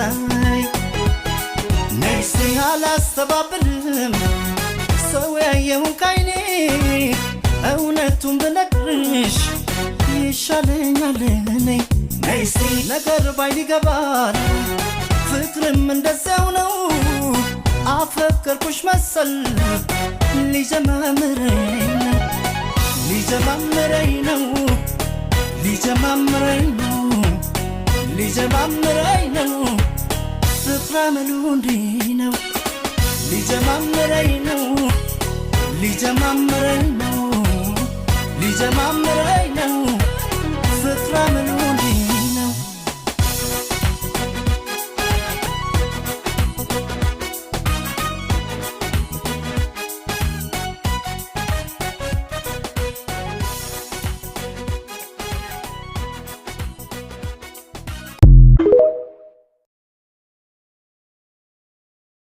ተይ። ነይ እስቲ አላስተባብልም ሰው ያየውን ካይኔ፣ እውነቱን ብነግርሽ ይሻለኛል እኔ። ነይ እስቲ ነገር ባይን ይገባል፣ ፍቅርም እንደዚያው ነው። አፈቀርኩሽ መሰል ሊጀማምረኝ ነው፣ ሊጀማምረኝ ነው፣ ሊጀማምረኝ ነው፣ ሊጀማምረኝ ነው። ፍቅር አመሉ እንዲህ ነው። ሊጀማምረኝ ነው፣ ሊጀማምረኝ ነው፣ ሊጀማምረኝ